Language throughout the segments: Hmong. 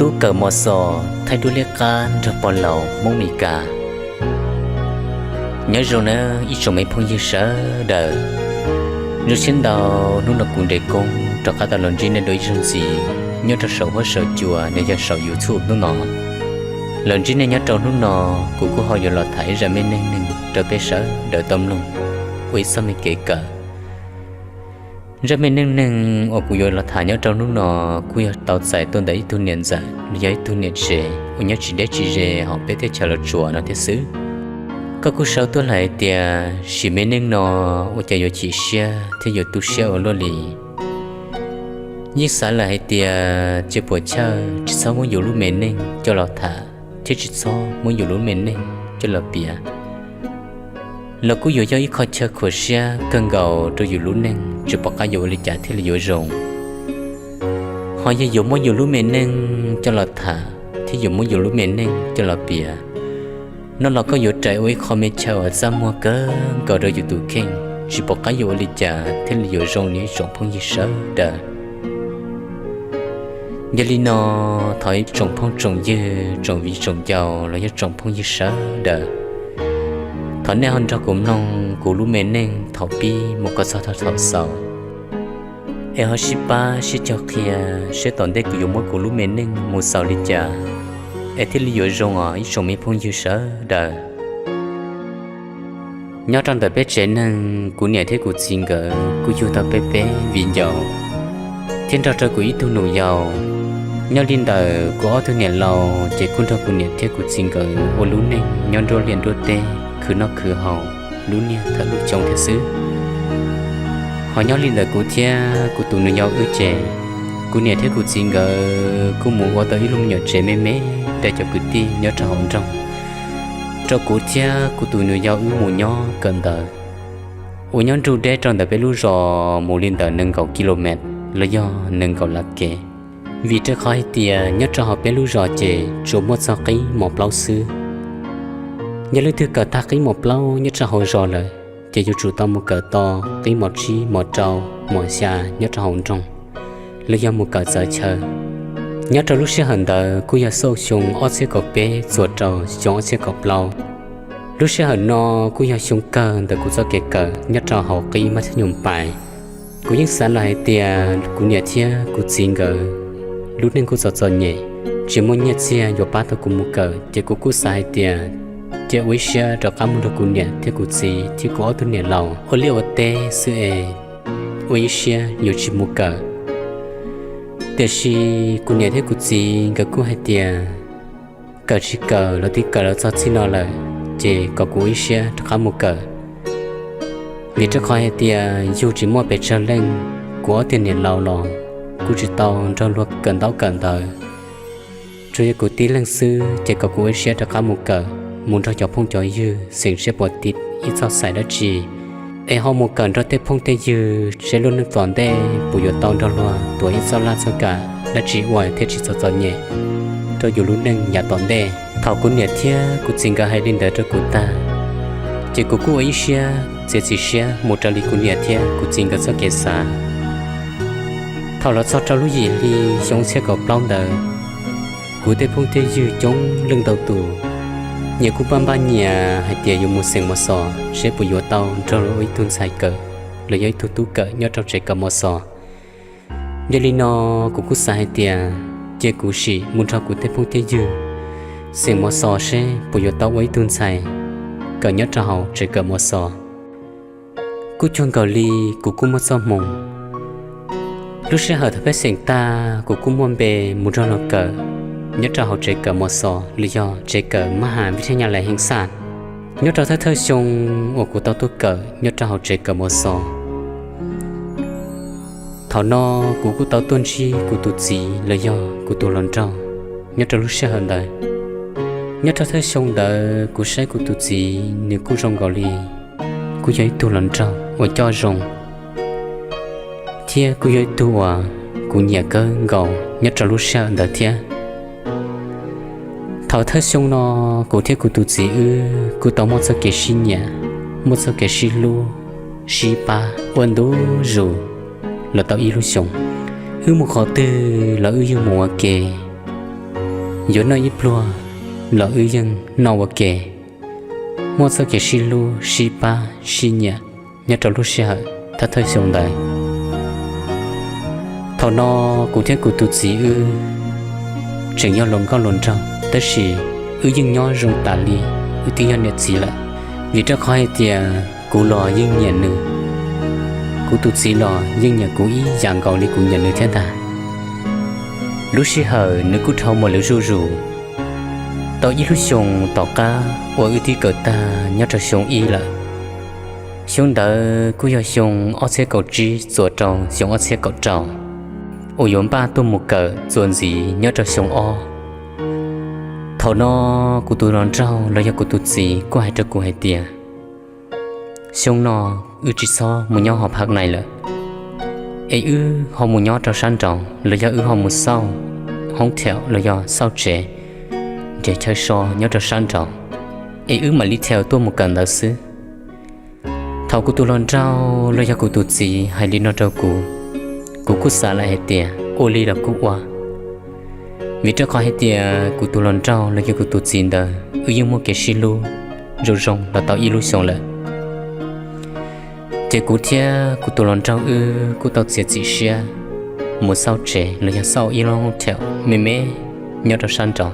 Tub kawm Mos Xos thaij duab liab qab nrog pog laus Hmoob Mes Kas. Nyob zoo nawb ib tsoom me phooj ywg sawv daws. Zoo siab ntau hnub no kuv Nres Koob rov qab tau los ntsib nej dua ib zaug ntxiv nyob rau saum huab saum cua los yog saum YouTube hnub no. Los ntsib nej nyob rau hnub no, kuv kuj ho yuav los tham ib zaj me neej neeg rau peb sawv daws tau mloog ua ib txoj me kev kawm. Zaj me neej neeg uas kuv yuav los tham nyob rau hnub no kuj yog tau txais tuaj ntawm ib tug niam ntxawm los yog ib tug niam tsev uas nyob tsis deb tsis ze hauv peb teb chaws Los Tsuas no thiab xwb. Koj kuj sau tuaj hais tias sim me neej no ua cas yuav chim siab thiab yuav tu siab ua luaj li. Yeej xav lawm hais tias cia puam chawj tsis txhob muab yus lub me neej coj los tham thiab tsis txhob muab yus lub me neej coj los piav los kuj yuav yog ib qho chaw khuam siab kawg nkaus rau yus lub neej, tsis pom qab yuav ua li cas thiaj li yuav zoo. Ho yog yuav muab yus lub me neej coj los tham thiab yuav muab yus lub me neej coj los piav no los koj yuav rais ua ib qho me chaw uas txaj muag kawg nkaus rau yus tus kheej, tsis pom qab yuav ua li cas thiaj li yuav zoo li ib tsoom phooj ywg sawv daws. Yog li no, thov ib tsoom phooj tsoom ywg, tsoom viv tsoom ncaus los yog tsoom phooj ywg sawv daws, thov nej ho nrog kuv mloog kuv lub me neej thaum pib mus kom txog thaum xaus, es ho sib pab sib cog qhia seb tom ntej kuv yuav muab kuv lub me neej mus xaus li cas es thiaj li yuav zoo os ib tsoom me phooj ywg sawv daws. Nyob rau ntawm peb tsev neeg, kuv niam thiab kuv txiv nkawd kuj yug tau peb peb viv ncaus thiab nrog rau kuv ib tug nus yau. Nyob li ntawm kuv ob tug niam laus ces kuj nrog kuv niam thiab kuv txiv nkawd ua lub neej nyob nruab liaj nruab teb khwv noj khwv haus lub niaj thawm lub xyoo thiab xwb. Ho nyob li ntawm kuv thiab kuv tus nus yau wb ces, kuv niam thiab kuv txiv nkawd kuj mus ua tau ib lub me nyuam tsev me me rau cov kwv tij nyob rau hauv nroog, rau kuv thiab kuv tus nus yau wb mus nyob kawm ntawv uas nyob nrug deb rau ntawm peb lub zos mus li ntawm nees nkaum kilomev los yog nees nkaum lav kev. Vim rau qhov hais tias nyob rau hauv peb lub zos ces tsuas muaj txog qib mos plaub xwb. Yog leej twg kawm tag qib mos plaub nyob rau hauv zos lawm ces yuav tsum tau mus kawm tau qib mos tsib mos rau mos xya nyob rau hauv nroog los yog mus kawm txawv chaw. Nyob rau lub sij hawm ntawd kuj yog xyoo ob txhiab kaum peb txuas rau xyoo ob txhiab kaum plaub. Lub sij hawm no kuj yog xyoo kawg ntawm kuv txoj kev kawm nyob rau hauv qib mab thib nyoos pais. Kuv yeej xav lawm hais tias kuv niam thiab kuv txiv nkawd lub neej kuj txom txom nyem, tsis muaj nyiaj txiag yuav pab tau kuv mus kawm ces kuv kuj xav hais tias cia ua ib siab rov qab mus nrog kuv niam thiab kuv txiv thiab kuv ob tug niam laus ua liaj ua teb xwb es ua ib siab yuav tsis mus kawm. Tiam sis kuv niam thiab kuv txiv nkawd kuj hais tias kawm tsis kawm los twb kawm los txog txij no lawm ces kom kuv ua ib siab rov qab mus kawm. Vim rau qhov hais tias yug tsis muaj pes tsawg leej, kuv ob tug niam laus los kuj tsis tau nrog luag kawm ntaub kawm ntawv, tsuas yog kuv tib leeg xwb ces kom kuv ua ib siab rov qab mus kawm, mus nrog cov phooj cov ywg xeem siab puas tiv ib txoj xais dab tsi es ho mus kawm nrog tej phooj tej ywg seb lub neej tom ntej puas yuav tau nrog luag tuav ib txoj laj txoj kam dab tsi ua thiaj tsis txom txom nyem rau yus lub neej yav tom ntej. Thaum kuv niam thiab kuv txiv nkawd hais li ntawd rau kuv tag, ces kuv kuj ua ib siab txiav txim siab mus raws li kuv niam thiab kuv txiv nkawd txoj kev xav. Thaum los txog rau lub yim hli xyoo txhiab kaum plaub ntawd, kuv tej phooj tej ywg coob leej ntau tus, nyias kuj npaj npaj nyias hais tias yuav mus xeem mos xos seb puas yuav tau nrog luag ua ib tug ntxhais kawm los yog ib tug tub kawm nyob rau tsev kawm mos xos. Yog li no, kuv kuj xav hais tias cia kuv sim mus nrog kuv tej phooj tej ywg xeem mos xos seb puas yuav tau ua ib tug ntxhais kawm nyob rau hauv tsev kawm mos xos. Kuj cuag nkaus li kuv kuj muaj txoj hmoo. Lub sij hawm thaum peb xeem tag kuv kuj muaj npe mus nrog luag kawm nyob rau hauv tsev kawm mos xos los yog tsev kawm mab has vib thab nyas lais heev xaj nyob rau thawj thawj xyoo uas kuv tau tuaj kawm nyob rau hauv tsev kawm mos xos. Thaum no kuv kuj tau tuaj ntsib kuv tus txiv los yog kuv tus hluas nraug nyob rau lub sij hawm ntawd. Nyob rau thawj xyoo ntawd kuv saib kuv tus txiv nws kuj zoo nkaus li kuj yog ib tug hluas nraug uas coj zoo thiab kuj yog ib tug uas kuv nyiam kawg nkaus nyob rau lub sij hawm ntawd thiab. Thaum thawj xyoo no kuv thiab kuv tus txiv wb kuj tau muaj txoj kev sib nyiam, muaj txoj kev sib hlub, sib pab ua ntu zus los tau ib lub xyoos. Wb mus qhov twg los wb yeej mus ua ke. Yuav noj ib pluag los wb yeej noj ua ke, muaj txoj kev sib hlub sib pab sib nyiam nyob rau lub sij hawm thawj thawj xyoo ntawd. Thaum no kuv thiab kuv tus txiv wb tseem yog hluas nkauj hluas nraug, tab sis wb yeej nyob zoo tas li wb twb yog niam txiv lawm. Vim rau qhov hais tias kuv los yeej nyiam nws, kuv tus txiv los yeej nyiam kuv ib yam nkaus li kuv nyiam nws thiab ntag. Lub sij hawm nws kuj dhau mus lawv zuj zus. Tau ib lub xyoo tom qab uas wb twb kawm tag nyob rau xyoo ib lawm. Xyoo ntawd kuj yog xyoo ob txhiab kaum tsib txuas rau xyoo ob txhiab kaum rau, uas yuav npaj tuaj mus kawm txuas ntxiv nyob rau xyoo ob. Thaum no kuv tus hluas nraug los yog kuv tus txiv kuj hais rau kuv hais tias, xyoo no wb tsis txhob mus nyob hauv Phav Nais lawm, es wb ho mus nyob rau sab nraud los yog wb ho mus xauj hoob theem los yog xauj tsev nres chaw so nyob rau sab nraud, es wb mam li theem tuaj mus kawm ntawd xwb. Thaum kuv tus hluas nraug los yog kuv tus txiv hais li no rau kuv, kuv kuj xav lawm hais tias ua li los kuj ua. Vim rau qhov hais tias kuv tus hluas nraug los yog kuv tus txiv ntawd wb yeej muaj kev sib hlub zoo zoo los tau ib lub xyoo lawm. Ces kuv thiab kuv tus hluas nraug wb kuj tau txiav txim siab mus xauj tsev los yog xauj ib lub hoob theem me me nyob rau sab nraud,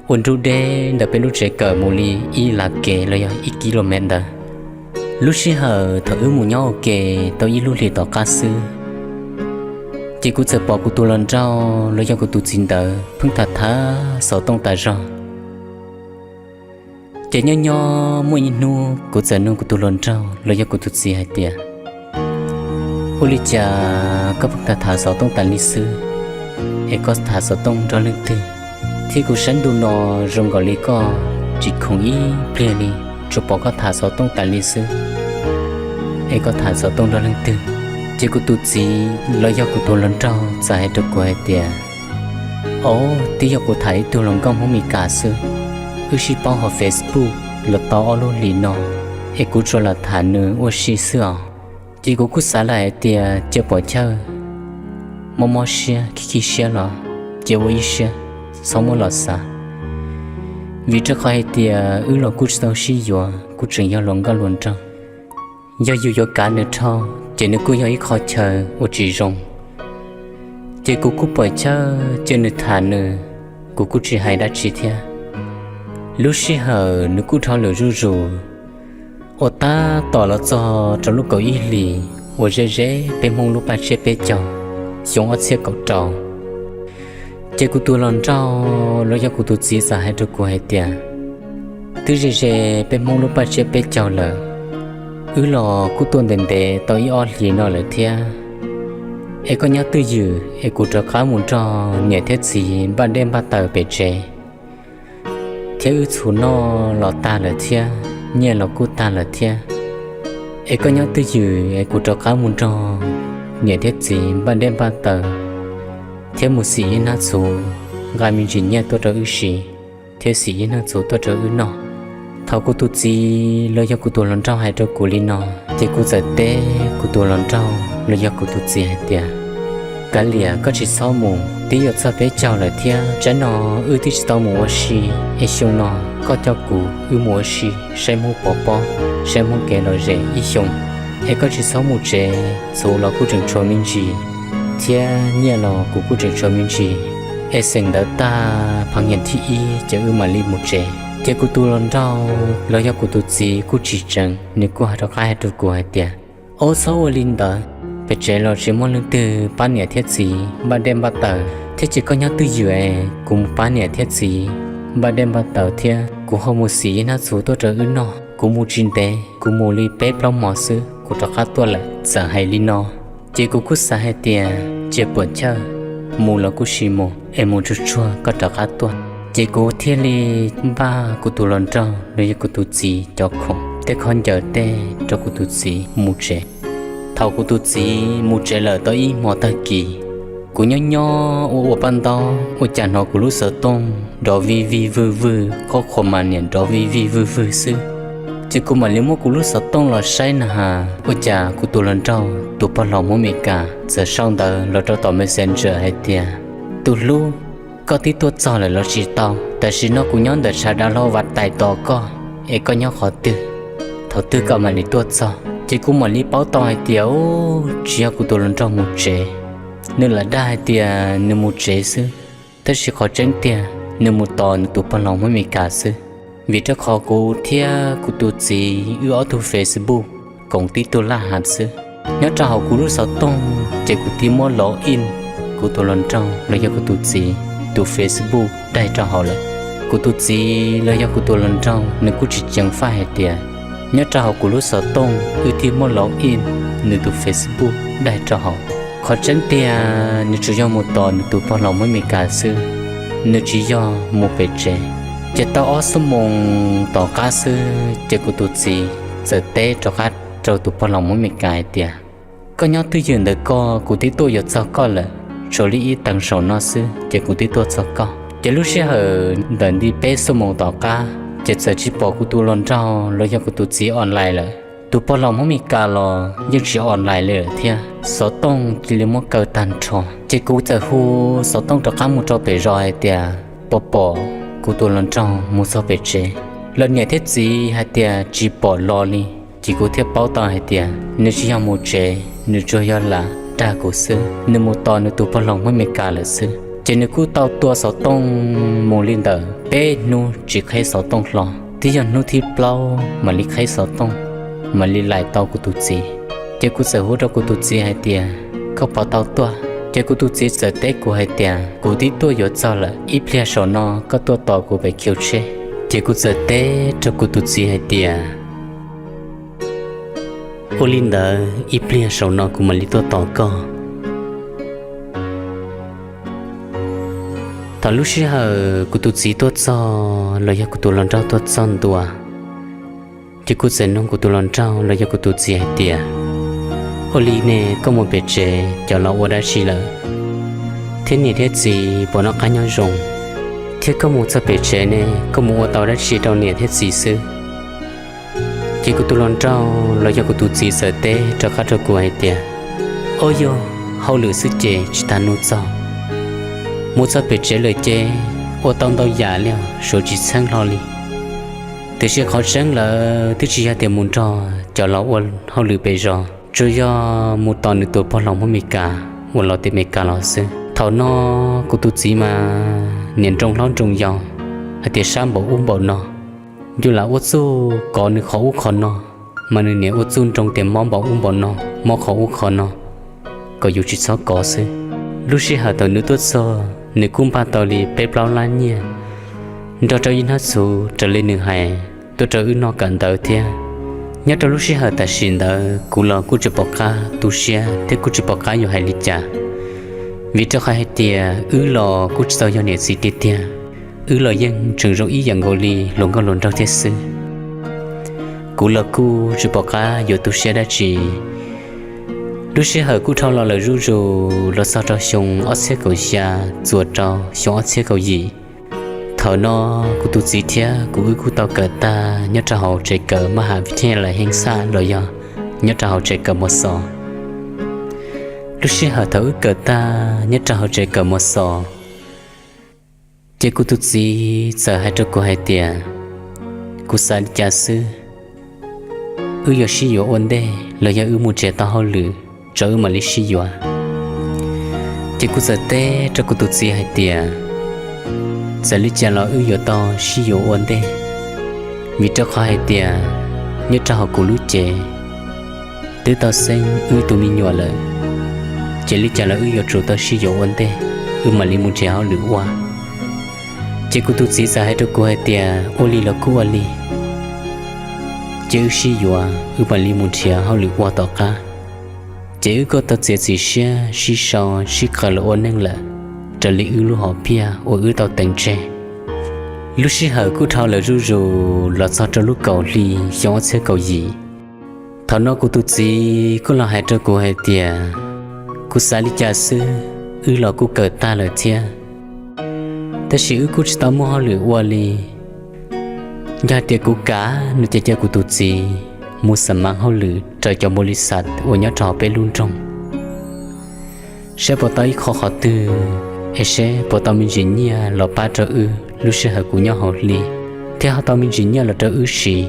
uas nrug deb ntawm peb lub tsev kawm mus li ib lav kev los yog ib kis lus mev ntawd. Lub sij hawm thaum wb mus nyob ua ke tau ib lub hlis tom qab xwb, ces kuv txawm pom kuv tus hluas nraug los yog kuv tus txiv ntawd pheej tham tham xov tooj tas zog. Ces nyob nyob muaj ib hnub kuv txawm nug kuv tus hluas nraug los yog kuv tus txiv hais tias, ua li cas koj pheej tham tham xov tooj tas li xwb, es koj tham xov tooj nrog leej twg? Thiab kuv saib ntu no zoo nkaus li koj tsis khoom ib pliag li, tsuas pom koj tham xov tooj tas li xwb, es koj tham xov tooj nrog leej twg? Ces kuv tus txiv los yog kuv tus hluas nraug txawm hais rau kuv hais tias, o, twb yog kuv tham ib tug hluas nkauj Hmoob Mes Kas xwb, wb sib paub hauv Facebook los tau ob lub hlis no, es kuv tsuas lam tham nws ua si xwb os. Ces kuv kuj xav lawm hais tias cia pom chawj, mob mob siab khib khib siab los cia ua ib siab, txhob muab los xav. Vim rau qhov hais tias wb los kuj tsis tau sib yuav, kuj tseem yog hluas nkauj hluas nraug. Yog yus yuav kav nws dhau, ces nws kuj yog ib qho chaw uas tsis zoo. Ces kuv kuj pom chawj cia nws tham nws, kuv kuj tsis hais dab tsi thiab. Lub sij hawm nws kuj dhau lawm zuj zus, uas tab tom los txog rau lub kaum ib hlis uas ze ze peb Hmoob lub paj tsiab peb caug, xyoo ob txhiab kaum rau. Ces kuv tus hluas nraug los yog kuv tus txiv txawm hais rau kuv hais tias, twb ze ze peb Hmoob lub paj tsiab peb caug lawm, wb los kuj tuaj ntev ntev tau ib ob hlis no lawm thiab. Es koj nyob twj ywm es kuv rov qab mus nrog niam thiab txiv npaj dej npaj taws pem tsev, thiab wb txhuv noj los tag lawm thiab, nyiaj los kuj tag lawm thiab. Es koj nyob twj ywm es kuv rov qab mus nrog niam thiab txiv npaj dej npaj taws, thiab mus xim ib hnab txhuv, nqa me ntsis nyiaj tuaj rau wb siv, thiab xim ib hnab txhuv tuaj rau wb noj. Thaum kuv tus txiv los yog kuv tus hluas nraug hais rau kuv li no, ces kuv txawm teb kuv tus hluas nraug los yog kuv tus txiv hais tias, kav liam, koj tsis txhob mus, twb yuav txog peb caug lawm thiab, tsam no wb twb tsis tau mus ua si, es xyoo no koj coj kuv wb mus ua si saib Hmoob pov pob, saib Hmoob kev lom zem ib xyoo. Es koj tsis txhob mus tsev, txhuv los kuj tseem tshuav me ntsis, thiab nyiaj los kuv kuj tseem tshuav me ntsis. Es xeem ntawv tag phav nyiam thib ib ces wb mam li mus tsev. Ces kuv tus hluas nraug los yog kuv tus txiv kuj tsis tseev, nws kuj hais rov qab hais rau kuv hais tias, ob, txhob ua li ntawd, pem tsev los tsis muaj leej twg pab niam thiab txiv npaj dej npaj taws thiab, ces koj nyob twj ywm es kuv mus pab niam thiab txiv npaj dej npaj taws thiab, kuv ho mus xim ib hnab txhuv tuaj rau wb noj. Kuv mus tsis ntev, kuv mus li peb plaub hmo xwb kuv rov qab tuaj lawm. Txawm hais li no, ces kuv kuj xav hais tias cia puam chawj, mus los kuj sis mus, es mus tsuag tsuag koj rov qab tuaj. Ces kuv thiaj li npaj kuv tus hluas nraug los yog kuv tus txiv cov khoom, tej khaub ncaws tej rau kuv tus txiv mus tsev. Thaum kuv tus txiv mus tsev lawm tau ib hmo tag kis, kuv nyob nyob ua ua paj ntaub, ua cas hnov kuv lub xov tooj nrov vij vij vwj vwj, qhob qhuas mas niam nrov vij vij vwj vwj xwb. Ces kuv mam li muab kuv lub xov tooj los saib na has, ua cas kuv tus hluas nraug tus pog laus Hmoob Mes Kas txawm sau ntawv los rau tom Messenger hais tias, tus hlub, koj twb tuaj txog lawm los tsis tau, tam sim no kuv nyob ntawm tshav dav hlau Vaj Tais tos koj, es koj nyob qhov twg, thaum twg koj mam li tuaj txog? Ces kuv mam li paub tau hais tias, Ub, tsis yog kuv tus hluas nraug mus tsev. Nws lam dag hais tias nws mus tsev xwb, tab sis qhov tseeb tiag nws mus tos nws tus pog laus Hmoob Amelikas xwb. Vim rau qhov kuv thiab kuv tus txiv wb ob tug Facebook koom tib tug laj hav xwb. Nyob rau hauv kuv lub xov tooj ces kuv twb muab log in kuv tus hluas nraug los yog kuv tus txiv tus Facebook daig rau hauv lawm. Kuv tus txiv los yog kuv tus hluas nraug nws kuj tsis ceev faj hais tias nyob rau hauv kuv lub xov tooj wb twb muab log in nws tus Facebook daig rau hauv. Qhov tseeb tiag nws tsuas yog mus tos nws tus pog laus Hmoob Amelikas xwb, nws tsis yog mus pem tsev. Ces tau ob xuab moos tom qab xwb ces kuv tus txiv txawm teb rov qab rau tus pog laus Hmoob Amelikas hais tias, Koj nyob twj ywm ntawm koj, kuv twb tuaj yuav txog koj lawm, tshuav li ib teev saum no xwb ces kuv twb tuaj txog koj. Ces lub sij hawm ntawm nti peb xuab moos tom qab ces txawm tsis pom kuv tus hluas nraug los yog kuv tus txiv online lawm. Tus pog laus Hmoob Amelikas los yeej tsis online li lawm thiab, xov tooj cia li muab kaw tag nrho. Ces kuv txawm hu xov tooj rov qab mus rau pem zos hais tias puas pom kuv tus hluas nraug mus txog pem tsev. Los niam thiab txiv hais tias tsis pom los li. Ces kuv thiaj paub tau hais tias nws tsis yog mus tsev, nws tsuas yog lam dag kuv xwb, nws mus tos nws tus pog laus Hmoob Amelikas lawm xwb. Ces nws kuj tau tua xov tooj mus li ntawm peb hnub tsis qheb xov tooj hlo, twb yog hnub thib plaub mam li qheb xov tooj, mam li lais tau kuv tus txiv. Ces kuv txawm hu rau kuv tus txiv hais tias, Koj puas tau tuaj? Ces kuv tus txiv txawm teb kuv hais tias, Kuv twb tuaj yuav txog lawm, ib pliag saum no koj tuaj tos kuv pem khiv tsheb. Ces kuv txawm teb rau kuv tus txiv hais tias, Ua li ntawd ib pliag saum no kuv mam li tuaj tos koj. Thaum lub sij hawm kuv tus txiv tuaj txog los yog kuv tus hluas nraug tuaj txog ntua, ces kuv txawm nug kuv tus hluas nraug los yog kuv tus txiv hais tias, Ua li ne, koj mus pem tsev cov los ua dab tsi lawm? Thiab niam thiab txiv puas noj qab nyob zoo? Thiab koj mus txog pem tsev ne, koj mus ua tau dab tsi rau niam thiab txiv xwb? Ces kuv tus hluas nraug los yog kuv tus txiv txawm teb rov qab rau kuv hais tias, Ob yog, hauj lwm xwb ces tsis tas nug txog. Mus txog pem tsev lawm ces ua tau ntau yam li os, suav tsis txheeb hlo li. Tiam sis qhov tseeb lawm twb tsis yog tias mus nrog cov los ua hauj lwm pem zos, tsuas yog mus tos nws tus pog laus Hmoob Amelikas uas los tim Amelikas los xwb. Thaum no kuv tus txiv mas niam nroo hlob nroo yau, hais tias sab npaum ub npaum no, yus lam ua txuj kov nws qhov ub qhov no, mas nws niam ua txuj nroo tias mob npaum ub npaum no, mob qhov ub qhov no, kom yus tsis txhob kov xwb. Lub sij hawm thaum nws tuaj txog nws kuj npaj tau li peb plaub lab nyiaj nrog rau ib hnab txhuv raws li nws hais tuaj rau wb noj kawm ntawv thiab. Nyob rau lub sij hawm tam sim ntawd kuv los kuj tsis pom qab tu siab thiab kuj tsis pom qab yuav hais li cas, vim rau qhov hais tias wb los kuj tsis tau yog niam txiv tiag tiag, wb los yeej tseem zoo ib yam nkaus li hluas nkauj hluas nraug thiab xwb. Kuv los kuj tsis pom qab yuav tu siab dab tsi. Lub sij hawm kuj dhau los lawm zuj zus los txog rau xyoo ob txhiab kaum xya txuas rau xyoo ob txhiab kaum yim. Thaum no kuv tus txiv thiab kuv wb kuj tau kawm tag nyob rau hauv tsev kawm maj ham vib thej lais heej xaj los yog nyob rau hauv tsev kawm mos xos. Lub sij hawm thaum wb kawm tag nyob rau hauv tsev kawm mos xos, ces kuv tus txiv txawm hais rau kuv hais tias, kuv xav li cas xwb, wb yuav sib yuav ua ntej los yog wb mus nrhiav tau hauj lwm tso wb mam li sib yuav. Ces kuv txawm teb rau kuv tus txiv hais tias, txawm li cas los wb yuav tau sib yuav ua ntej, vim rau qhov hais tias nyob rau hauv kuv lub cev twb tau xeeb wb tus me nyuam lawm, ces li cas los wb yuav tsum tau sib yuav ua ntej, wb mam li mus nrhiav hauj lwm ua. Ces kuv tus txiv txawm hais rau kuv hais tias ua li los kuj ua li, ces wb sib yuav wb mam li mus nrhiav hauj lwm ua tom qab. Ces wb kuj tau txiav txim siab sib sau sib qawm los ua neej lawm, raws li wb lub hom phiaj uas wb tau teem tseg. Lub sij hawm kuj dhau lawm zuj zus los txog rau lub kaum hli xyoo ob txhiab kaum yim. Thaum no kuv tus txiv kuj los hais rau kuv hais tias, kuv xav li cas xwb, wb los kuj kawm tag lawm thiab, tab sis wb kuj tsis tau muaj hauj lwm ua li. Yog hais tias kuv kav no ces cia kuv tus txiv mus xa mav hauj lwm raws cov npau li xav uas nyob rau hauv peb lub nroog, saib puas tau ib qho qhov twg es seb puas tau me ntsis nyiaj los pab rau wb lub sij hawm kuv nyob hauv hli, thiab ho tau me ntsis nyiaj los rau wb siv,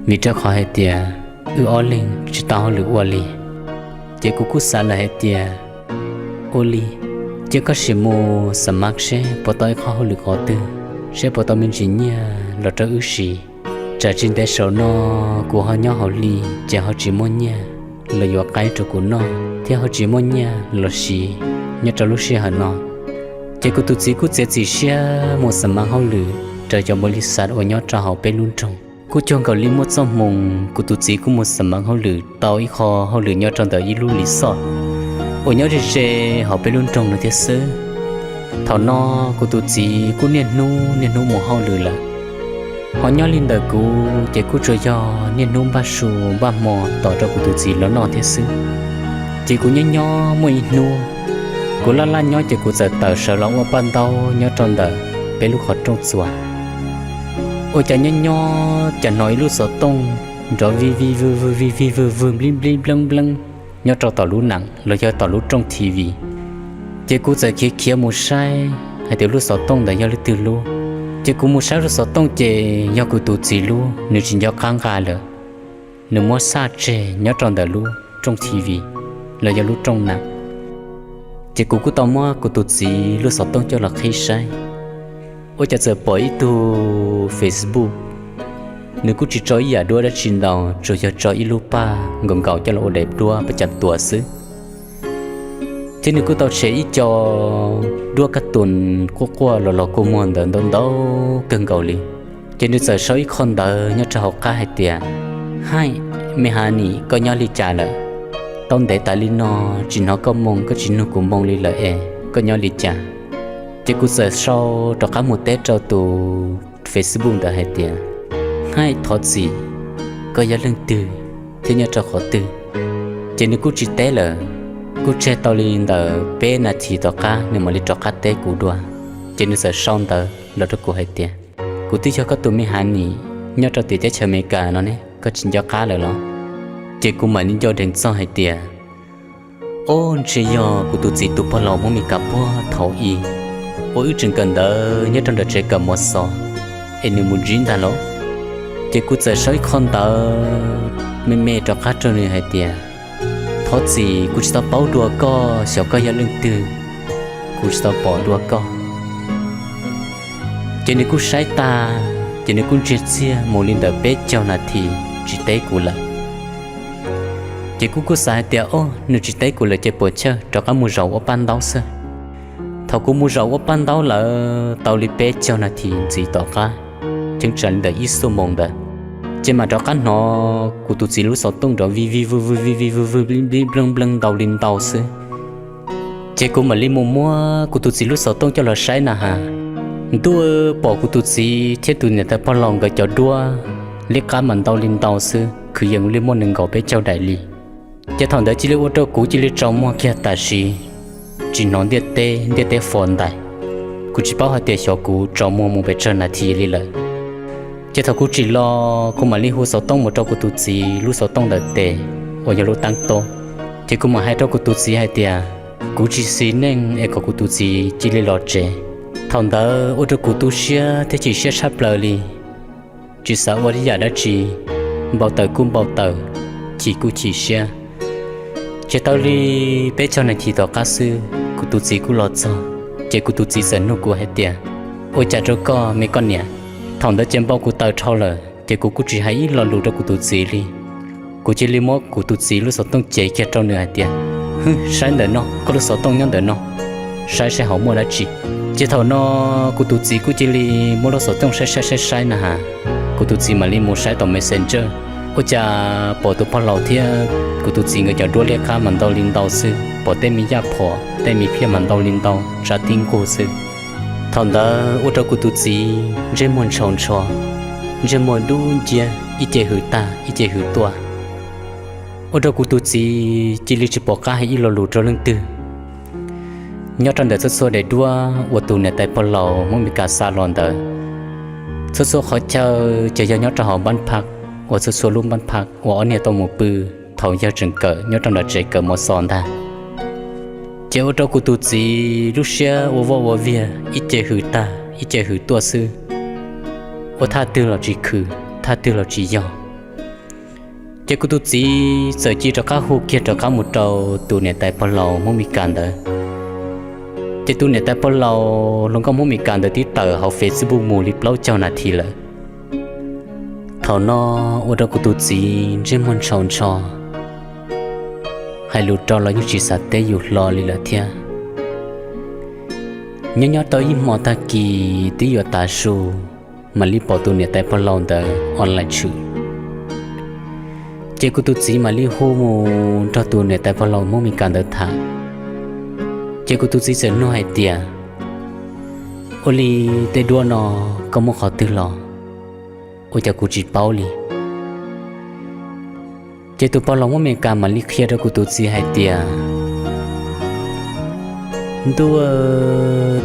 vim rau qhov hais tias wb ob leeg tsis tau hauj lwm ua li. Ces kuv kuj xav lawm hais tias, ua li, cia koj sim mus xav mas seb puas tau ib qho hauj lwm qhov twg, seb puas tau me ntsis nyiaj los rau wb siv. Tsam tsis ntev saum no kuv ho nyob hauv hli ces ho tsis muaj nyiaj los yuav qaib rau kuv noj thiab ho tsis muaj nyiaj los siv nyob rau lub sij hawm no. Ces kuv tus txiv kuj txiav txim siab mus xav mas hauj lwm rau cov npaum li xav uas nyob rau hauv peb lub nroog. Kuj cuag nkaus li muaj txoj hmoo, kuv tus txiv kuj mus xav mas hauj lwm tau ib qho hauj lwm nyob rau ntawm ib lub li xoj uas nyob ze ze hauv peb lub nroog no thiab xwb. Thaum no kuv tus txiv kuj niaj hnub niaj hnub mus hauj lwm lawm. Ho nyob li ntawm kuv ces kuj tsuas yog niaj hnub npaj su npaj hmo tos rau kuv tus txiv los noj thiab xwb. Ces kuv nyob nyob muaj ib hnub, kuv laj laj nyob ces kuv txawm tawm sawv los ua paj ntaub nyob rau ntawm peb lub qhov rooj txuas. Ua cas nyob nyob cas hnov ib lub xov tooj nrov vij vij vwg vwg vij vij vwg vwg nplib nplib npleeb npleeb nyob rau tom lub nees los yog tom lub rooj T V. Ces kuv txawm khiav khiav mus saib hais tias lub xov tooj ntawd yog leej twg lub. Ces kuv mus saib lub xov tooj ces yog kuv tus txiv lub, nws tsis nco qab nqa lawm, nws muab xaj tseg nyob rau ntawm lub rooj T V los yog lub rooj nees. Ces kuv kuj tau muab kuv tus txiv lub xov tooj coj los qhib saib, ua cas txawm pom ib tug Facebook, nws kuj tsis tso ib yam duab dab tsi ntau, tsuas yog tso ib lub paj nkaus nkaus coj los ua daim duab paj cam tuas xwb. Thiab nws kuj tau tshem ib co duab kab tus quaj quaj los los kua muag ntawd ntau ntau kawg nkaus li. Ces nws txawm sau ib qho ntawv nyob rau hauv qab hais tias, Hi, me honey, koj nyob li cas lawm? Tau ntev tas li no tsis hnov koj moo, koj tsis nug kuv moo li lawm es koj nyob li cas? Ces kuv txawm sau rov qab mus teb rau tus Facebook ntawd hais tias, Hi, thov txim, koj yog leej twg thiab nyob rau qhov twg? Ces nws kuj tsis teb lawm. Kuj tseg tau li ntawm peb nas this tom qab nws mam li rov qab teb kuv dua. Ces nws txawm sau ntawv los rau kuv hais tias, Kuv twb yog koj tus me honey nyob rau tim teb chaws Amelikas no ne, koj tsis nco qab lawm los? Ces kuv mam li nco deev txog hais tias, Ob, ntshe yog kuv tus txiv tus pog laus Hmoob Meskas puag thaum ub uas wb tseem kawm ntawv nyob rau nram tsev kawm mos xos es nws mus ntsib ntag lauj. Ces kuv txawm sau ib qho ntawv me me rov qab rau nws hais tias, Thov txim, kuv tsis tau paub dua koj, xyov koj yog leej twg, kuv tsis tau pom dua koj. Ces nws kuj saib tag, ces nws kuj ntsiag txiag mus li ntawm peb caug nas this tsis teb kuv lawm. Ces kuv kuj xav hais tias, Ob, nws tsis teb kuv lawm ces puas chawj, rov qab mus zaum ua paj ntaub xwb. Thaum kuv mus zaum ua paj ntaub lawm tau li peb caug nas this ntxiv tom qab, cheeb tsam li ntawm ib xuab moos ntawd, ces mam rov qab hnov kuv tus txiv lub xov tooj nrov vij vij vwg vwg vij vij vwg vwg nplib nplib npleeb npleeb ntau li ntau xwb. Ces kuv mam li mus muab kuv tus txiv lub xov tooj coj los saib na has, ntuj, pom kuv tus txiv thiab tus niam tais pog laus nkawd cov duab liab qab mas ntau li ntau xwb, kwv yees li muaj nees nkaum peb caug daim li. Ces thaum ntawd cia li ua rau kuv cia li tsaus muag kiag tam sim, tsis hnov ntiaj teb, ntiaj teb fo ntais. Kuv tsis paub hais tias xyov kuv tsaus muag mus pes tsawg nas this li lawm. Ces thaum kuv tsim los kuv mam li hu xov tooj mus rau kuv tus txiv lub xov tooj ntawm tes uas yog lub teeb tob. Ces kuv mam hais rau kuv tus txiv hais tias kuv tsis xis neej es kom kuv tus txiv cia li los tsev. Thaum ntawd ua rau kuv tu siab thiab chim siab tshaj plaws li. Tsis xav ua ib yam dab tsi, npau taws kuj npau taws, chim kuj chim siab. Ces tau li peb caug nas this tom qab xwb kuv tus txiv kuj los txog. Ces kuv tus txiv txawm nug kuv hais tias, Ua cas rau koj me koj niam? Thaum ntawd ces npau kuv taws dhau lawm ces kuv kuj tsis hais ib lo lus rau kuv tus txiv li. Kuv cia li muab kuv tus txiv lub xov tooj cev kiag rau nws hais tias, Hwb, saib ntawm no, koj lub xov tooj nyob ntawm no, saib saib hauv muaj dab tsi. Ces thaum no kuv tus txiv kuj cia li muab lub xov tooj saib saib saib saib na has. Kuv tus txiv mam li mus saib tom Messenger, ua cas pom tus pog laus thiab kuv tus txiv nkawd cov duab liab qab mas ntau li ntau xwb, pom tej me yaj phom tej me phiaj mas ntau li ntau, tsav tib nkuj xwb. Thaum ntawd ua rau kuv tus txiv ntsej muag ntshaus ntsho, ntsej muag dub nciab, ib ce hws tag ib ce hws tuaj. Ua rau kuv tus txiv cia li tsis pom qab hais ib lo lus rau leej twg. Nyob rau ntawm txhua txhua daim duab uas tus niam tais pog laus Hmoob Meskas xa los ntawd, txhua txhua qhov chaw ces yog nyob rau hauv npab phaj, uas txhua txhua lub npab phaj uas ob niag tau mus pw thaum yawg tseem kawm nyob rau nram tsev kawm mos xos ntag. Ces ua rau kuv tus txiv lub siab ua voj ua viag, ib ce hws tag ib ce hws tuaj xwb, ua thaj twg los tsis khwm, thaj twg los tsis yog. Ces kuv tus txiv txawm cia li rov qab hu kiag rov qab mus rau tus niam tais pog laus Hmoob Mes Kas ntawd. Ces tus niam tais pog laus hluas nkauj Hmoob Mes Kas ntawd twb tawm hauv Facebook mus li plaub caug nas this lawm. Thaum no ua rau kuv tus txiv ntsej muag ntshaus ntsho, hais lus rau los yeej tsis xav teb yus hlo li lawm thiab. Nyob nyob tau ib hmo tag kis twb yuav tav su, mam li pom tus niam tais pog laus ntawd online tshwm. Ces kuv tus txiv mam li hu mus nrog tus niam tais pog laus Hmoob Mes Kas ntawd tham. Ces kuv tus txiv txawm nug hais tias, ua li tej duab no koj muab qhov twg los, ua cas kuv tsis paub li? Ces tus pog laus Hmoob Mes Kas mam li qhia rau kuv tus txiv hais tias, ntuj,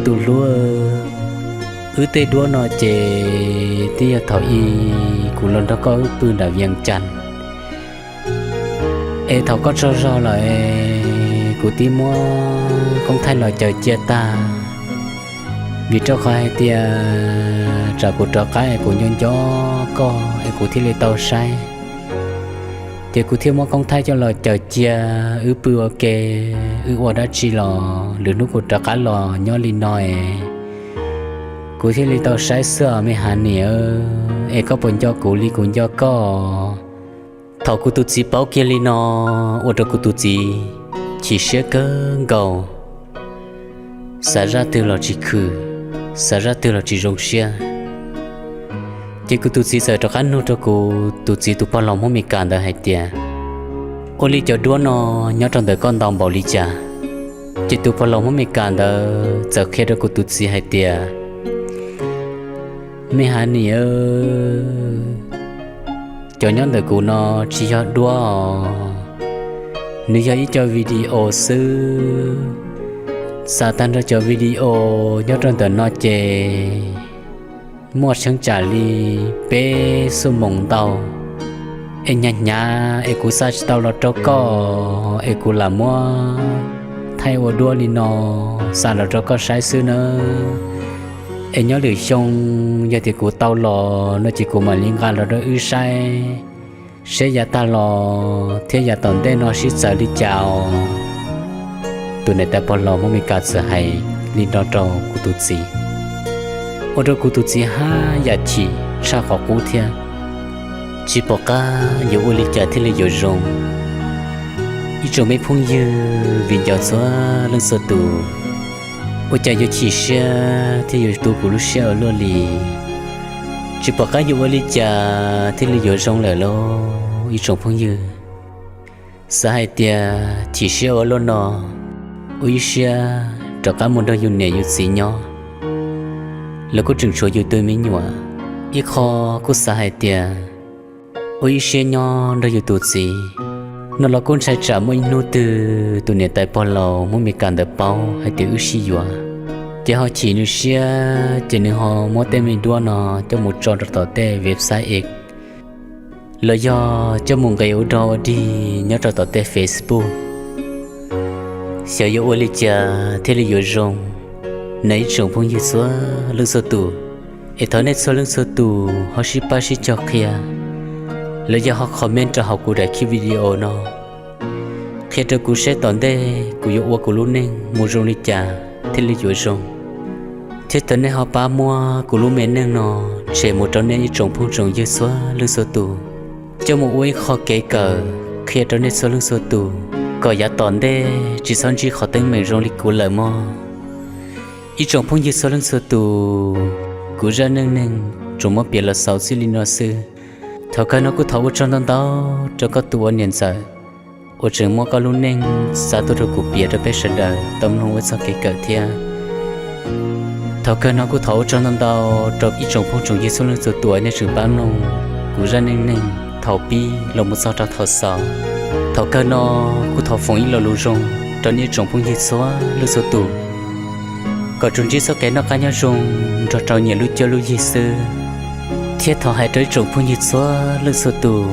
tus hlub, wb tej duab no ces twb yog thaum ub kuv los nrog koj wb pw nram Vias Cas, es thaum koj tsaug zog lawm es kuv twb muab koob thaij los caws cia tag, vim rau qhov hais tias tsam kuv rov qab es kuv nco nco koj es kuv thiaj li tau saib. Ces kuv thiaj muab koob thaij coj los caws cia, wb pw ua ke, wb ua dab tsi los lwm hnub kuv rov qab los nyob li no es kuv thiaj li tau saib xwb os me Hav Nim, es koj puas nco kuv li kuv nco koj? Thaum kuv tus txiv paub kiag li no, ua rau kuv tus txiv chim siab kawg nkaus, xav zaj twg los tsis khwm, xav zaj twg los tsis zoo siab. Ces kuv tus txiv txawm rov qab nug rau kuv tus txiv tus pog laus Hmoob Mes Kas ntawd hais tias, ua li cov duab no nyob rau ntawm koj ntau npaum li cas? Ces tus pog laus Hmoob Mes Kas ntawd txawm qhia rau kuv tus txiv hais tias, me Hav Nim, cov nyob ntawm kuv no tsis yog duab os, nws yog ib co video xwb. Xav tag nrho cov video nyob rau ntawm no ces muaj tsheej tsam li peb xuab moos ntau, es hnyav hnyav es kuv xa tsis tau los rau koj, es kuv lam muab thaij ua duab li no xa los rau koj saib xwb nawb. Es nyob lwm xyoo yog tias kuv tau los no ces kuv mam li nqa los rau wb saib, seb yav tag los thiab yav tom ntej no sib txawv li cas os. Tus niam tais pog laus Hmoob Mes Kas txawm hais li no rau kuv tus txiv, ua rau kuv tus txiv haj yam chim tshaj qhov qub thiab. Tsis pom qab yuav ua li cas thiaj li yuav zoo. Ib tsoom me phooj ywg viv ncaus txhua leej txhua tus, ua cas yuav chim siab thiab yuav tu kuv lub siab ua luaj li. Tsis pom qab yuav ua li cas thiaj li yuav zoo lawm lauj ib tsoom phooj ywg. Xav hais tias chim siab ua luaj no, ua ib siab rov qab mus nrog yus niam yus txiv nyob, lawv kuj tseem tshuav yus tus me nyuam. Ib qho kuj xav hais tias ua ib siab nyob nrog yus tus txiv. No los kuj ntshai tsam muaj ib hnub twg tus niam tais pog laus Hmoob Mes Kas ntawd paub hais tias wb sib yuav, ces ho chim nws siab ces nws ho muab tej me duab no coj mus tso rau tom tej website es los yog coj mus nqis ua dog ua dig nyob rau tom tej Facebook. Xyov yuav ua li cas thiaj li yuav zoo na ib tsoom phooj ywg txhua leej txhua tus. Es thov nej txhua leej txhua tus ho sib pab sib cog qhia, los yog ho comment rau hauv kuv daim video no, qhia rau kuv seb tom ntej kuv yuav ua kuv lub neej mus zoo li cas thiaj li yuav zoo. Thiab thov nej ho pab muab kuv lub me neej no tshem mus rau nej ib tsoom phooj tsoom ywg txhua leej txhua tus, coj mus ua ib qho kev kawm qhia rau nej txhua leej txhua tus, kom yav tom ntej tsis txhob ntsib qhov teeb meem zoo li kuv lawm mog. Ib tsoom phooj ywg txhua leej txhua tus, kuv zaj neej neeg tsuas muab piav los xaus txij li no xwb. Thaum kawg no kuj thov ua tsaug ntau ntau rau koj tus ua niam ntxawm uas tseem muab koj lub neej xa tuaj rau kuv piav rau peb sawv daws tau mloog ua txoj kev kawm thiab. Thaum kawg no kuj thov ua tsaug ntau ntau rau ib tsoom phooj tsoom ywg txhua leej txhua tus uas nej tseem pab mloog kuv zaj neej neeg thaum pib los mus txog rau thaum xaus. Thaum kawg no kuj thov foom ib lo lus zoo rau nej ib tsoom phooj ywg txhua leej txhua tus, kom tsuas ntsib txoj kev noj qab nyob zoo nrog rau nyias lub cuab lub yig xwb. Thiab thov hais rau ib tsoom phooj ywg txhua leej txhua tus,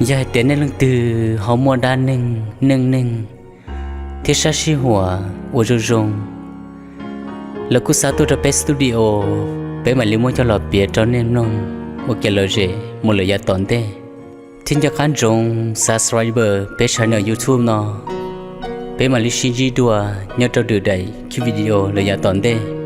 yog hais tias nej leej twg ho muaj dab neeg neej neeg thiab sab sij huam ua zoo zoo, lawv kuj xa tuaj rau peb studio, peb mam li muab coj los piav rau nej mloog ua kev lom zem mus lawm yav tom ntej. Thiab nco qab ntsoov subscribe peb channel YouTube no, peb mam li sib ntsib dua nyob rau lwm daim video lawm yav tom ntej.